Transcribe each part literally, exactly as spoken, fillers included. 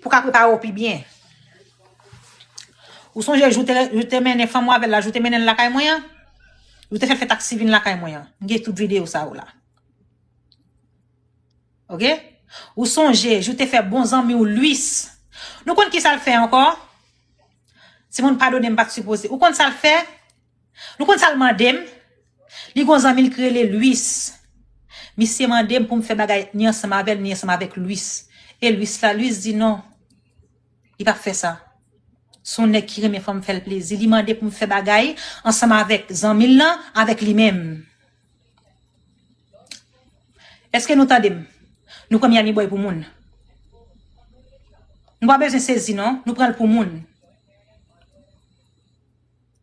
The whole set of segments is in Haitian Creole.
Ou ka prepare w pi byen. Ou sonje jou te, jou te mennen fanm ou avè l la, jou te mennen l lakay mwen an? Jou te fè l fè taksi vin lakay mwen an? M gen tout videyo sa yo la. Oke? Ou sonje jou te fè bon zanmi w Luis? Nou konn ki sa l fè ankò? Timoun, padone m, pa t sipoze. Ou konn sa l fè? Nou konn sa l mande m? Li gon zanmi l ki rele Luis. Misye mande m pou m fè bagay ni ansanm avè l, ni ansanm avèk Luis. E Luis la, Luis di non. Li p ap fè sa. Se yon nèg ki renmen fanm fè l plezi. Li mande pou m fè bagay ansanm avèk zanmi l lan, avèk li menm. Èske nou tande m? Nou pran Miami Boy pou moun. Nou pa bezwen sezi non, nou pran l pou moun.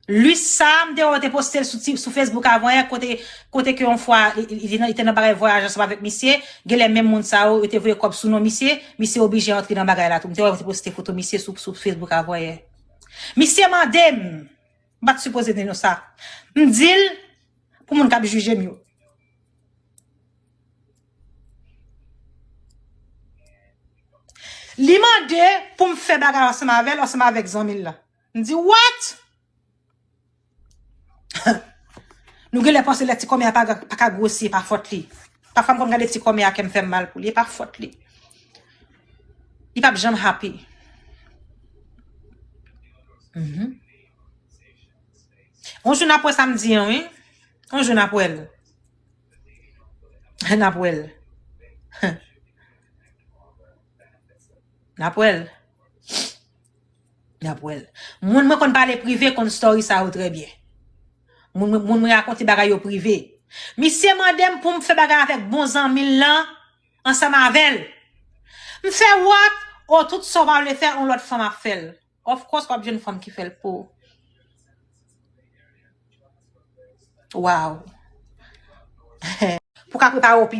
Luis sa, m te wè yo te poste l sou, ti- sou Facebook avan yè, kote, kote ke yon fwa, li, li, li te nan bagay vwayaj ansanm avèk misye, genlè menm moun sa yo, yo te voye kòb sou non misye, misye oblije antre nan bagay la tou. M te wè yo te poste foto misye sou, sou Facebook avan yè. Misye mande m, m pa t sipoze di nou sa. M di l, pou moun k ap jije m yo. Li mande pou m fè bagay ansanm avè l, ansanm avèk zanmi l la. M di, what? Nou genlè panse lè ti kòmè a pa, pa ka gwosi, e pa fòt li. Pafwa m konn gade ti kòmè a, kè m fè m mal pou li, e pa fòt li. Li p ap janm happy. Mhm. On jou n ap wè sa m di an, wi. On jou n ap wè l. N ap wè l. N ap wè l. N ap wè l. Moun mwen konn pale prive konn story sa yo trè byen. Moun, moun mwen rakonte bagay yo prive. Misye mande m pou m fè bagay avèk bon zanmi l lan ansanm avè l. M fè what? O, tout sa w pa vle fè, yon lòt fanm ap fè l. Of course, w ap jwenn fanm ki fè l pou ou. Wow. Pou ka prepare w pi